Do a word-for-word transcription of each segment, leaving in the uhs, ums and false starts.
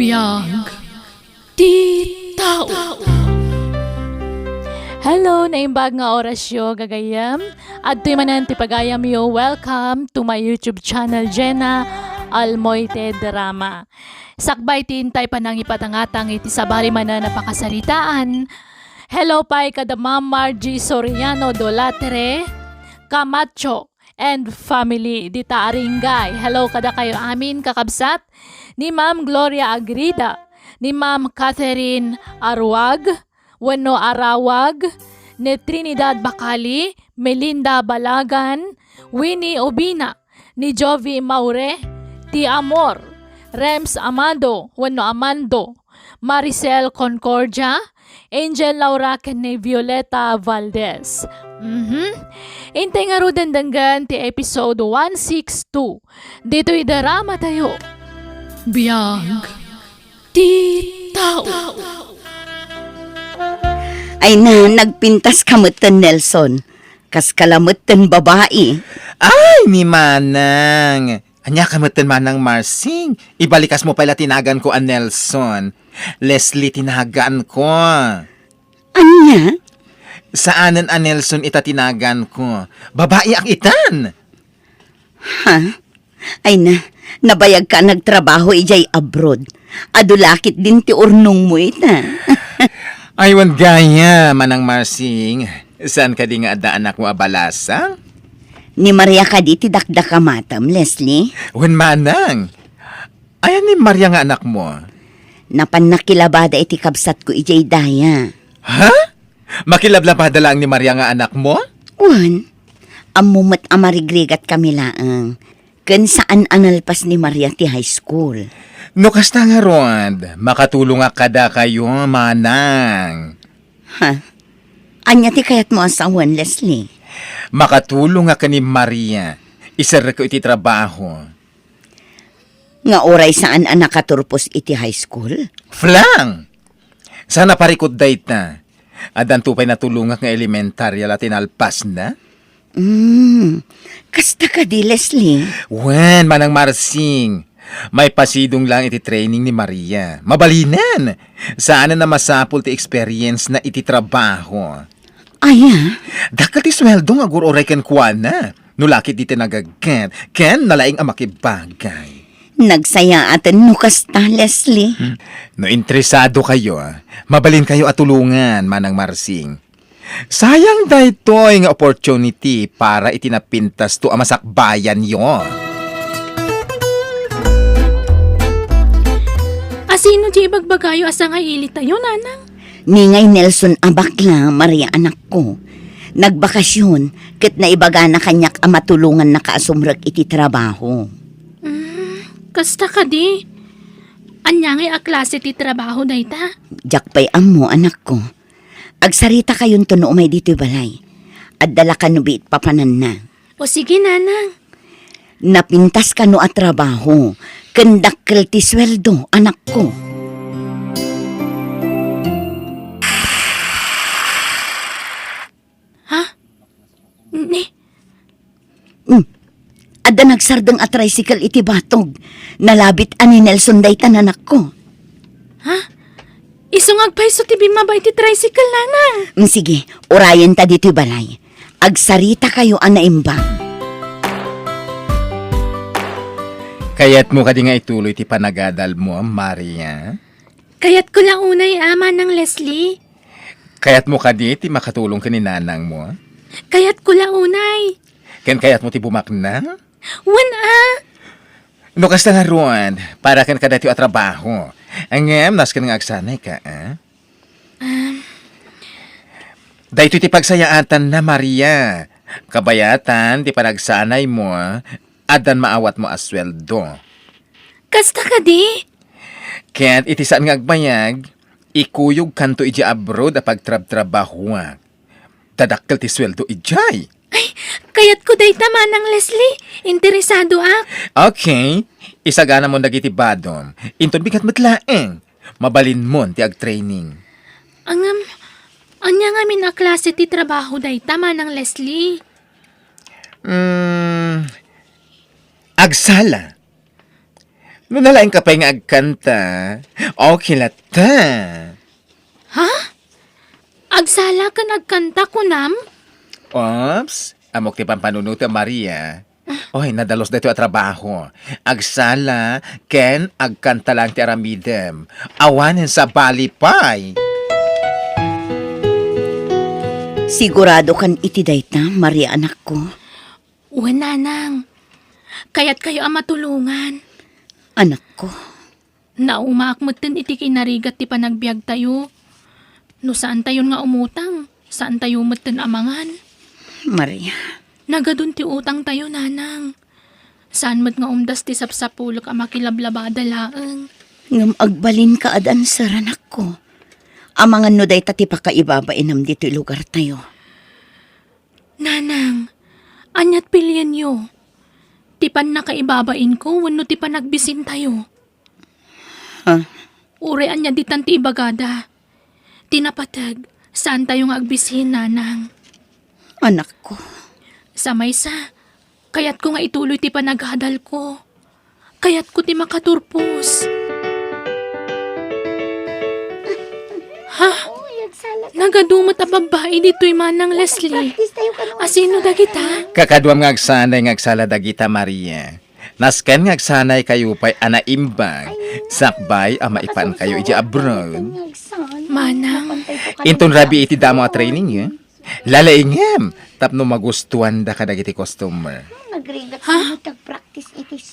Biag ti tao. Hello, naimbag nga orasyo, gagayyem. Adtoy manen ti pagayamyo. Welcome to my YouTube channel, Jenna Almoite Drama. Sakbay ti intay panangipatangatang iti sabali manen a pakasaritaan. Hello pay kada Ma'am Margie Soriano Dolatre Camacho and family dita Aringay. Hello kadakayo amin, kakabsat. Ni Ma'am Gloria Agrida, ni Ma'am Catherine Aruag, wenno Arawag, ni Trinidad Bacali, Melinda Balagan, Winnie Obina, ni Jovi Maure, Ti Amor, Rems Amado, wenno Amando, Maricel Concordia, Angel Laura ken ni Violeta Valdez. Mhm. Intay ngaruden denggen ti episode one six two. Ditoy drama tayo. Biag ti tao. Ay na, nagpintas ka metten, Nelson. Kas ka la metten babai. Ay, ni Manang. Ania ka metten, Manang Marsing? Ibalikas mo pay la ti naganko a Nelson. Leslie ti naganko. Ania? Saanen a Nelson ita ti naganko. Babaiak itan. Ha? Ay na, nabayag ka nagtrabaho idiay abroad. Adu la ketdin ti urnong mo ita. Ay, wen gayam, Manang Marsing. Saan kadi nga adda anakmo a balasang? Ni Maria kadi ti dakdakamatem, Leslie? Wen, Manang. Ayan ni Maria nga anakmo? Napan nakilabada iti kabsatko idiay daya. Ha? Makilablabada laeng ni Maria nga anakmo? Wen, ammo met a marigrigat kami laeng. Ken saan a nalpas ni Maria ti high school. No kasta ngarud, makatulongak kadakayo, Manang. Ha? Ania ti kayatmo a sawen, Leslie? Makatulongak ken ni Maria. Iserrekko iti trabaho. Nga uray saan a nakaturpos iti high school? Flang! Saan a parikut dayta. Addanto pay natulongak nga elementaria la ti nalpasna? Hmm, kasta kadi, Leslie? Wen, Manang Marsing. Maipasidong laeng iti training ni Maria. Mabalinen! Saanen a masapul ti experience na iti trabaho. Aya? Dakkel ti sueldo nga agur-uray kenkuana. No la ketdi ti nagagget, ken nalaing a makibagay. Nagsayaaten no kasta, Leslie. Hmm. No interesado kayo, mabalin kayo a tulongan, Manang Marsing. Sayang daytoy nga opportunity para iti napintasto a masakbayanyo. Asino ti ibagbagayo a sangailitayo, Nanang? Ni ngay Nelson a bakla, Maria, anakko. Nagbakasyon, ket naibagana kaniak a matulongannaka a sumrek iti trabaho. Mm, kasta kadi? Ania ngay a klase ti trabaho dayta? Diak pay ammo, anakko. Agsaritakayon no umay ditoy balay. Adda la kano biit papananna. O sige, Nanang. Napintas kano a trabaho, ken dakkel ti sueldo, anakko. Ha? Ni? Hmm. Adda nagsardeng a tricycle iti batog. Nalabit a ni Nelson dayta, anakko. Ha? Isu nga agpayso ti bimmaba iti tricycle, Nanang. Mm, sige, urayenta ditoy balay. Agsarita kayo a naimbag. Kayatmo kadi nga ituloy ti panagadalmo, Maria? Kayatko la unay, a, Manang Leslie. Kayatmo kadi ti makatulong ken ni nanangmo? Kayatko la unay. Ken kayatmo ti bumaknang? Wen, a. No kasta ngarud, para ken kadaytoy a trabaho. Ngem nasken nga agsanayka, a? Um. Daytoy ti pagsayaatanna, Maria. Kabayatan ti panagsanaymo, addan maawatmo a sueldo. Kasta kadi? Ket iti saan nga agbayag, ikuyogkanto idiay abroad a pagtrabtrabahoak. Tadakkel ti sueldo idiay. Ay, kayatko dayta, Manang Leslie. Interesadoak. Okay. Isaganamon dagiti badom. Inton bigat met laeng, mabalinmon ti agtraining. Ngem, ania ngamin a klase ti trabaho dayta, Manang Leslie? Mm, agsala. No nalaingka pay nga agkanta, okay latta. Ha? Agsala ken agkanta, kunam? Oops, ammok ti pampanunotem, Maria. Oy, nadalus daytoy a trabaho. Agsala ken agkanta lang ti aramidem. Awanen sabali pay. Sigurado kan iti dayta, Maria, anakko? Wen, nanang. Kayatkayo a matulongan. Anakko. Naumaak metten iti kinarigat ti panagbiagtayo. No saantayon nga umutang, saantayo metten a mangan. Maria. Nagadun ti utangtayo, nanang. Saan met nga umdas ti sapsapulek a makilablabada laeng. Ngem agbalinka a dancer, anakko. Amangan no dayta ti pakaibabainam ditoy lugartayo. Nanang, aniat pilienyo? Ti pannakaibabainko wenno ti panagbisintayo? Ha? Uray ania ditan ti ibagada. Ti napateg, saantayo nga agbisin, nanang. Anakko. Sa maysa, kayatko nga ituloy ti panagadalko. Kayatko ti makaturpos. Ha? Nagadu met a babbai ditoy, Manang Leslie. Asino dagita? Kakaduam nga agsanay nga agsala dagita, Maria. Nasken nga agsanaykayo pay a naimbag sakbay a maipankayo idiay abroad. Manang. Inton rabii iti damo a training, eh? Lalaingem tapno magustuanda kadagiti customer. Ha?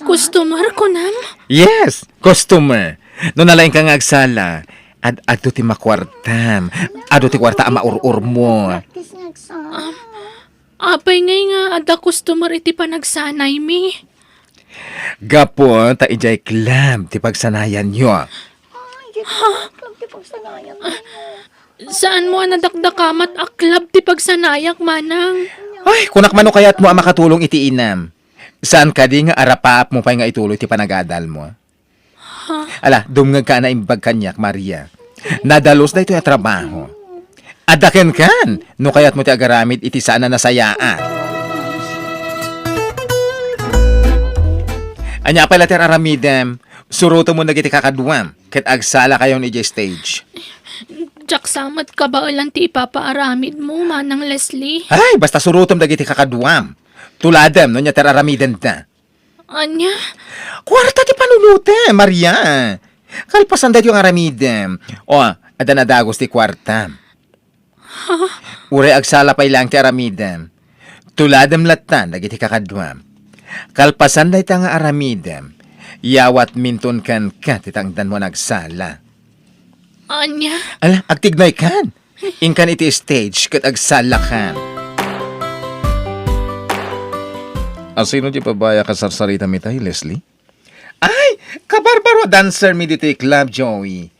Customer, kunam? Yes, customer. No nalaingka nga agsala, ad-adu ti makuartam. Adu ti kuarta a maur-urmo. Apay ngay nga adda customer iti panagsanaymi? Gapu ta idiay club ti pagsanayanyo. Ay, di Ha? Club ti pagsanayan. Saanmo a nadakdakamat a club ti pagsanayak, Manang? Ay, kunak man no kayatmo a makatulong iti inam. Saan kadi nga arapaapmo pay nga ituloy ti panagadalmo? Ha? Ala, dumngegka a naimbag kaniak, Maria. Nadalus daytoy a trabaho. Adda kenkan, no kayatmo ti agaramid iti saan a nasayaat. Ania pay la ti aramidem, surotemon dagiti kakaduam, ket agsalakayon idiay stage. Diak sa met kabaelan ti ipapaaramidmo, Manang Leslie. Ay, basta surotem dagiti kakaduam. Tuladem no ania ti aramidenda. Ania? Kuarta ti panunotem, Maria. Kalpasan daytoy nga aramidem. O, adda nadagus ti kuarta. Ha? Uray agsala pay laeng ti aramidem. Tuladem latta dagiti kakaduam. Kalpasan dayta nga aramidem, yawatminton kenka ti tangdanmo a nagsala. Ania? Ala, agtignaykan. Inkan iti stage ket agsalakan. Asino ti babai a kasarsaritam itay, Leslie? Ay, kabarbaro a dancer mi ditoy club, Joey.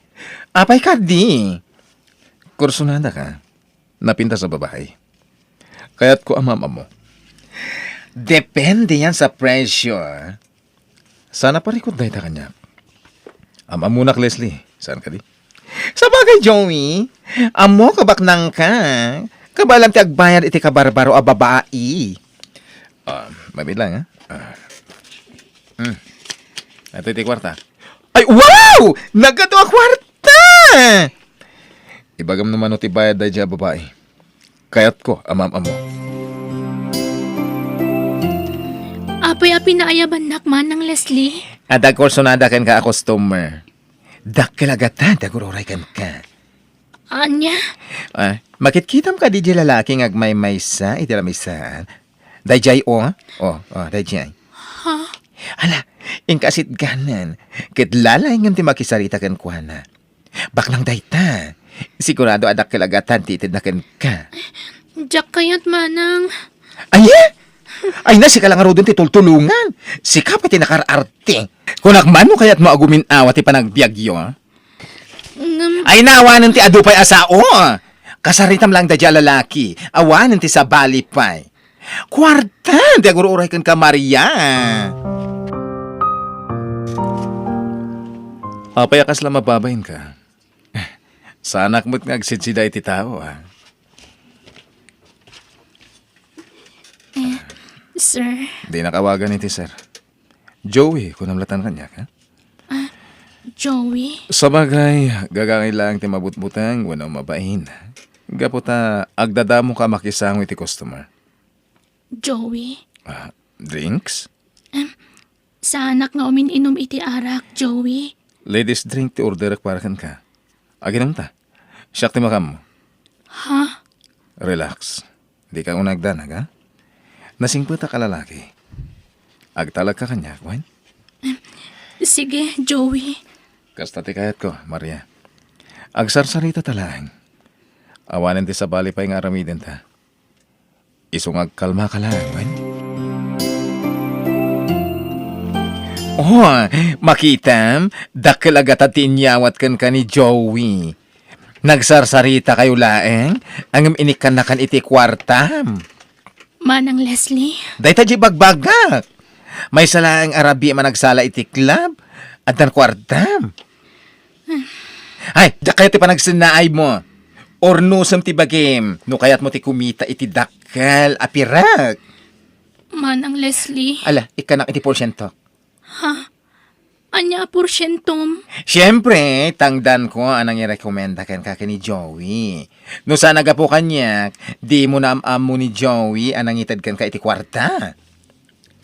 Apay kadi? Kursunada ka? Napintas a babai. Kayatko a maam-ammo. Depende yan sa presyo, ah. Sana parikut dayta kaniak. Am-ammonak, Leslie. Saan kadi? Sabagay, Joey, ammok a baknangka. Kabaelam ti agbayad iti kabarbaro a babai. Ah, mabilang, ha? Ah. Hmm. Ito iti kuarta. Ay, wow! Nagkadua kuarta! Ibagam no mano ti bayad daydiay a babai. Kayatko a maam-ammo. Apay a pinaayabannak, Manang Leslie? Adda kursunada kenka a customer. Dakkel a gatad ti agur-uray kenka. Ania? Ah, makitkitam kadi diay lalaki nga agmaymaysa iti lamisaan? Daydiay, o. O, o, daydiay. Ha? Ala, inka sitganan. Ket lalaingem ti makisarita kenkuana. Baknang dayta. Sigurado a dakkel a gatad ti itedna kenka. Diak kayat, Manang. Aya? Ay na, sika la ngaruden ti tultulongan. Sika pay ti nakaar-arte. Kunak man no kayatmo a gumin-awa ti panagbiagyo? Ngem Ay na, awanen ti adu pay a sao. Kasaritam lang daydiay a lalaki. Awanen ti sabali pay. Kuarta ti agur-uray kenka, Maria. Apay a kasla mababainka? Saanak met nga agsidsida iti tao, a. Eh, sir. Dinak awagan iti sir. Joey, kunam latan kaniak, ha? Joey? Sabagay, gagangay laeng ti mabutbuteng wenno mabain. Gapu ta agdadamoka a makisango iti customer. Joey? Ah, drinks? Em, saanak nga umin-inum iti arak, Joey. Ladies drink ti orderek para kenka. Aginumta. Siak ti makaammo. Ha? Relax. Dika unay agdanag, ha? Nasingpetak a lalaki. Agtalagka kaniak, wen? Sige, Joey. Kasta ti kayatko, Maria. Agsarsaritata laeng. Awanen ti sabali pay nga aramidenta. Isu nga agkalmaka laeng, wen? Oh, makitam, dakkel a gatad ti inyawat kenka ni Joey. Nagsarsaritakayo laeng, ngem inikkannakan iti kuartam. Manang Leslie? Dayta diay ibagbagak. Maysa laeng a rabii a nagsala iti club, addan kuartam. Ay, diak kayat ti panagsennaaymo. Urnosem ti bagim no kayatmo ti kumita iti dakkel a pirak. Manang Leslie. Ala, ikkanak iti porsiento. Ha? Ania a porsientom? Siempre, tangdanko a nangirekomenda kenka ken ni Joey. No saan a gapu kaniak, dimo naam-ammo ni Joey a nangited kenka iti kuarta.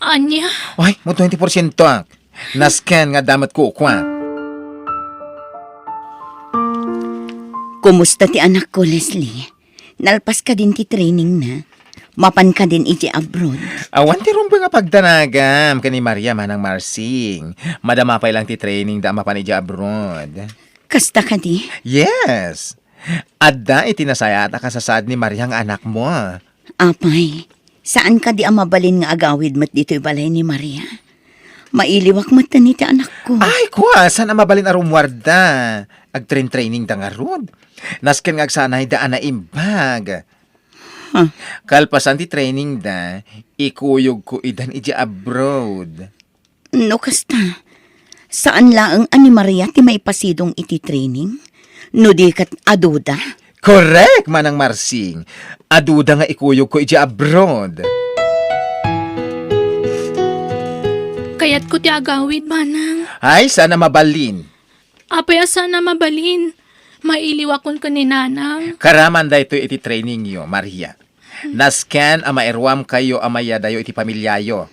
Ania? Ay, mo twenty porsiento. Nasken nga adda met kukua. Kumusta ti anakko, Leslie? Nalpas kadin ti trainingna? Mapan kadin iti abroad? Awan ti rumbeng a pagdanagam ken ni Maria, Manang Marsing. Madama pay lang ti trainingda a mapan iti abroad. Kasta kadi? Yes. Adda iti nasayaat a kasasaad ni Maria nga anakmo. Apay, saan kadi a mabalin nga agawid met ditoy balay ni Maria? Mailiwak metten iti anakko. Ay, kua, saan a mabalin a rummuarda? Agtrain-trainingda ngarud. Nasken nga agsanayda a naimbag. Huh. Kalpasan ti trainingda, ikuyogko idan idiay abroad. No kasta, saan laeng a ni Maria ti maipasidong iti training? No di ket aduda? Correct, Manang Marsing. Aduda nga ikuyogko idiay abroad. Kayatko ti agawid, Manang. Ay, saan a mabalin. Apay a saan a mabalin? Mailiwakon ken ni Nanang. Karaman daytoy iti trainingyo, Maria. Nasken a mairuamkayo a mayadayo iti pamiliayo.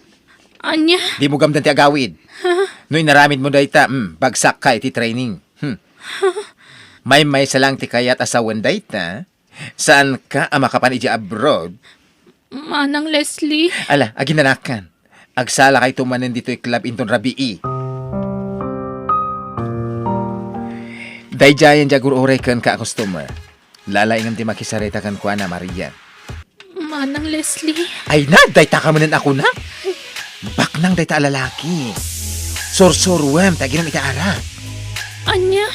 Ania? Dimo gamden ti agawid. Ha? No inaramidmo dayta, hmm, bagsakka iti training. Hmm. Maymaysa lang ti kayat a sawen dayta, saanka a makapan idiay abroad. Manang Leslie. Ala, aginanakan. Agsalakayto manen ditoy club inton rabii. Daydiayen ti agur-uray kenka a customer. Lalaingem ti makisarita kenkuana, Maria. Manang Leslie. Ay na, dayta ka manen a kuna. Baknang dayta a lalaki. Sursuruem ti aginum iti arak. Ania?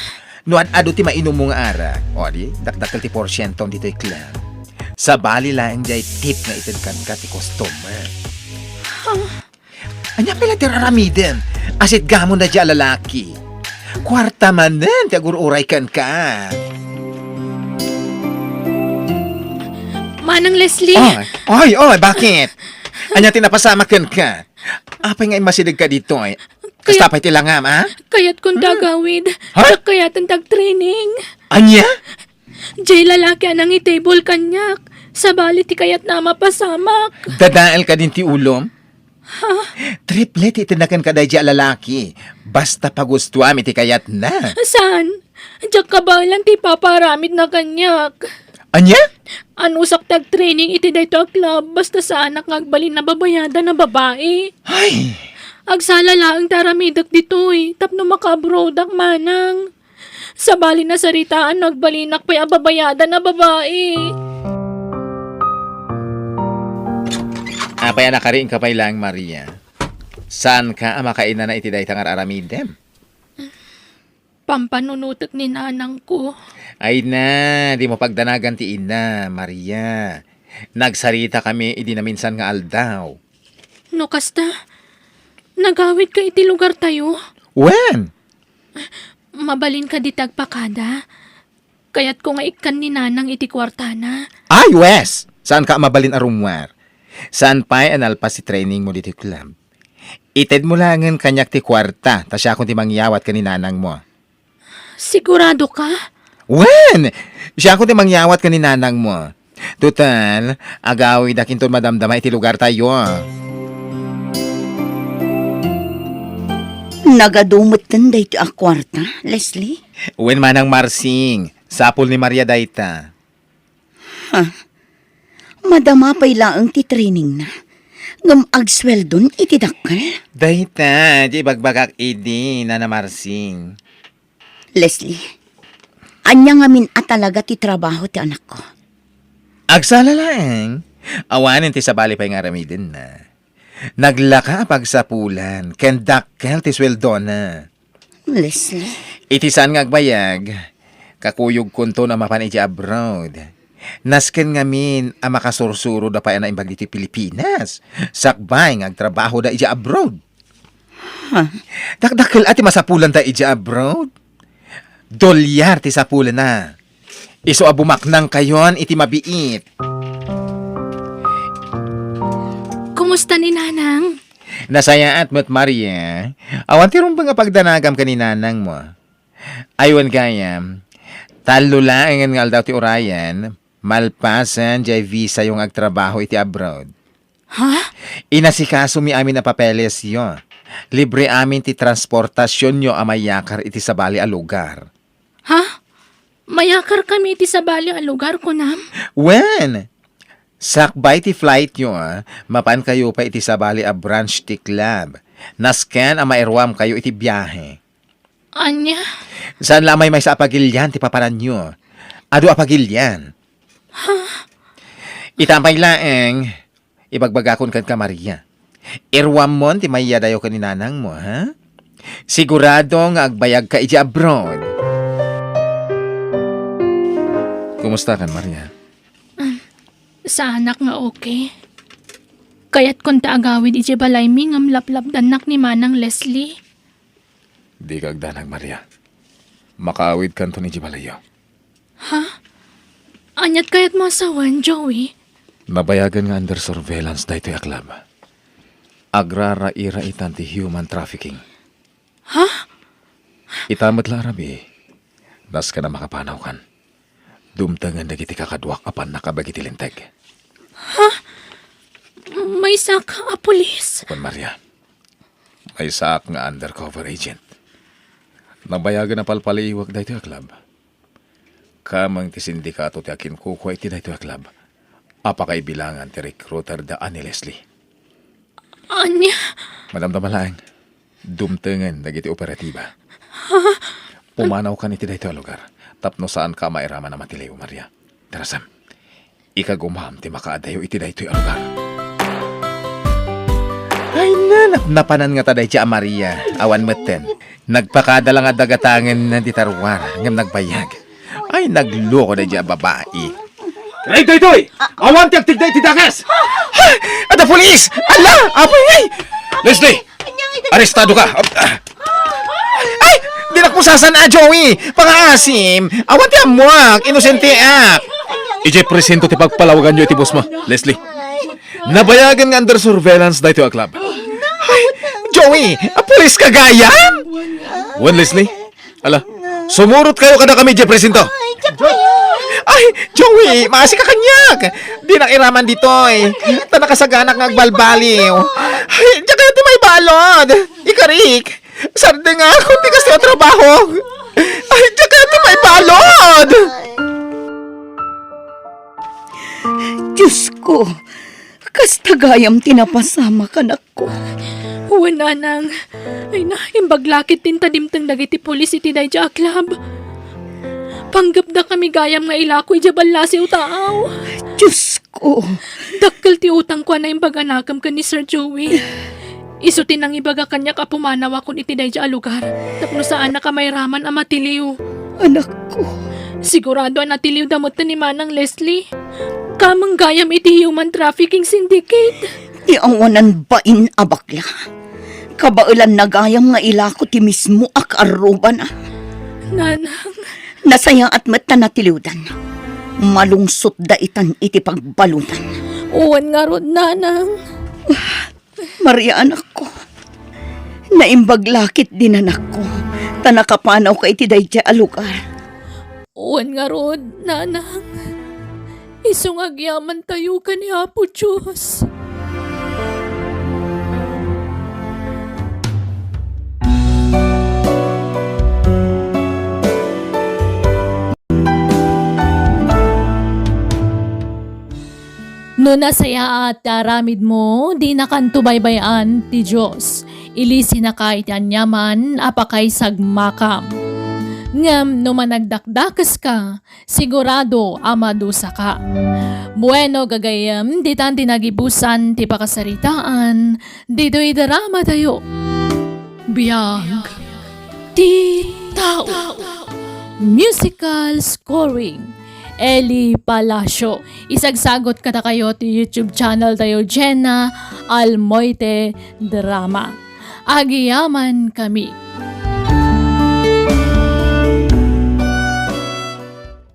No ad-adu ti mainummo nga arak, o di, dakdakkel ti porsientom ditoy club. Sabali laeng diay tip nga ited kenka ti customer. Huh? Ania pay la ti aramidem? Asitgamon daydiay a lalaki. Kuarta manen ti agur-uray kenka. Manang Leslie. Oy, oy, oy, bakit? Ania ti napasamak kenka? Apay nga immasidegka ditoy? Kasta pay ti langam, a? Kayatkon ti agawid. Ha? Diak kayaten ti agtraining. Ania? Diay lalaki a nangitable kaniak. Sabali ti kayatna a mapasamak. Dadael kadin ti ulom? Ha? Triple ti itedna kenka daydiay a lalaki. Basta pagustuam iti kayatna. Saan? Diak kabaelan ti ipapaaramidna kaniak. Ania? Anusak ti agtraining iti daytoy a club, basta saanak nga agbalin a babayadan a babai. Ay! Agsala laeng ti aramidek ditoy, tapno maka-abroadak, Manang. Sabali nasaritaan no agbalinak pay a babayadan a babai. Apay a nakariingka pay laeng, Maria? Saanka a makainana iti dayta nga ar-aramidem? Pampanunotek ni nanangko. Ay na, dimo pagdanagan ti ina, Maria. Nagsaritakami idi naminsan nga aldaw. No kasta, nagawidka iti lugartayo? Wen? Mabalin kadi ti agpakada? Kayatko nga ikkan ni nanang iti kuartana. Ay, wes! Saanka a mabalin a rummuar. Saan pay a nalpas ti trainingmo ditoy club. Itedmo laengen kaniak ti kuarta, ta siakon ti mangyawat ken ni nanangmo. Sigurado ka? Wen! Siak ti mangyawat ken ni nanangmo. Total, agawidak inton madamdama iti lugartayo. Nagadu metten daytoy a kuarta, Leslie? Wen, Manang Marsing, sapul ni Maria dayta. Ha? Madama pay laeng ti trainingna, ngem agsueldon iti dakkel? Dayta ti ibagbagak idi, Nana Marsing. Leslie, ania ngamin a talaga ti trabaho ti anakko? Agsala laeng, awanen ti sabali pay nga aramidenna. Naglaka a pagsapulan ken dakkel ti sueldona. Leslie. Iti saan nga agbayag, kakuyogkonto a mapan idiay abroad. Nasken ngamin a makasursuroda pay a naimbag ditoy Pilipinas, sakbay nga agtrabahoda idiay abroad. Ha? Dakdakkel a ti masapulanda idiay abroad. Dolyar ti sapulna. Isu a bumaknangkayon iti mabiit. Kumusta ni Nanang? Nasayaat met, Maria. Awan ti rumbeng a pagdanagam ken ni nanangmo. Ay, wen gayam, tallo laengen nga aldaw ti urayan, malpasen diay visayo nga agtrabaho iti abroad. Ha? Inasikasomi amin a papelesyo. Libre amin ti transportasionyo a mayakar iti sabali a lugar. Ha? Mayakarkami iti sabali a lugar, kunam? Wen, sakbay ti flightyo, a, mapankayo pay iti sabali a branch ti club. Nasken a mairuamkayo iti biahe. Ania? Saan la a maymaysa a pagilian ti papananyo. Adu a pagilian. Ha? Ita pay laeng, ibagbagakon kenka, Maria. Iruammon ti mayadayo ken ni nanangmo, ha? Sigurado nga agbayagka idiay abroad. Kumustakan, Maria? Saanak nga okay. Kayatkon ta agawid idiay balaymi ngem laplapdannak ni Manang Leslie. Dika agdanag, Maria. Makaawidkanton idiay balayyo. Ha? Aniat kayatmo a sawen, Joey? Nabayagen nga under surveillance daytoy a club. Agrarairaitan ti human trafficking. Ha? Ita met la a rabii, nasken a makapanawkan. Dumtengen dagiti kakaduak a pannakabeg iti linteg. Ha? Maysak a pulis? Wen, Maria. Maysaak nga undercover agent. Nabayagen a palpaliiwek daytoy a club. Kameng ti sindikato ti akinkukua iti daytoy a club a pakaibilangan ti recruiter da a ni Leslie. Ania? Madamdama laeng, dumtengen dagiti operatiba. Ha? Pumanawkan iti daytoy a lugar tapno saanka a mairaman a matiliw, Maria. Tarasam. Ikagumam ti makaadayo iti daytoy a lugar. Ay, na, napnapanan ngata daydiay a Maria. Awan metten. Nagpakada la nga dagatangen ti tarwar, ngem nagbayag. Ay, nagloko daydiay a babai. Ray daytoy! Awan ti agtigda iti dakes! Ay, adda pulis! Ala! Apoy, ay! Leslie! Arestado ka! Ay! Dinak mo sasan-a, Joey! Pangaasim! Awan ti ammoak! Inosenteak! Idiay presinto ti pagpalawaganyo iti boss mo, Leslie. Nabayagen nga under surveillance daytoy a club. Ay, Joey! A pulis ka gayam? Wen, Leslie? Ala, sumurot kayo kadakami idiay presinto. Ay, Joey, maasika kaniak. Dinak iraman ditoy. Ta nakasaganak nga agbalbaliw. Ay, diak kayat ti maibalud. Ikarik. Sardengak, ti kasta a trabaho. Ay, diak kayat ti maibalud. Diosko, kasta gayam ti napasamak, anakko. Wen, nanang. Ay na, imbag la ket ti inta dimteng dagiti pulis iti daydiay a club. Panggepdakami gayam nga ilako idiay ballasiw taaw. Diosko. Dakkel ti utangko a naimbag a nakem ken ni Sir Joey. Isu ti nangibaga kaniak a pumanawakon iti daydiay a lugar tapno saanak a mairaman a matiliw. Anakko. Sigurado a natiliwda met ni Manang Leslie. Kameng gayam iti human trafficking syndicate. Ti awanan bain a bakla. Kabaelanna gayam nga ilako ti mismo a kaarrubana. Nanang. Nasayaat met ta natiliwdan. Malungsotda itan iti pagbaludan. Wen ngarud, nanang. Maria, anakko. Naimbag la ketdin, anakko. ta nakapanawka iti daydiay a lugar. Wen ngarud, nanang, isu nga agyamantayo ken ni Apo Dios. No nasayaat ti aramidmo, dinakanto baybay-an ti Dios. Ilisinaka iti aniaman a pakaisagmakam. Ngem no managdakdakeska, sigurado a madusaka. Bueno, gagayyem, ditan ti nagibusan ti pakasaritaan ditoy drama tayo. Biag ti tao. Musical scoring, Eli Palacio. Isagsagot kadakayo ti YouTube channel tayo, Jenna Almoite Drama. Agyamankami.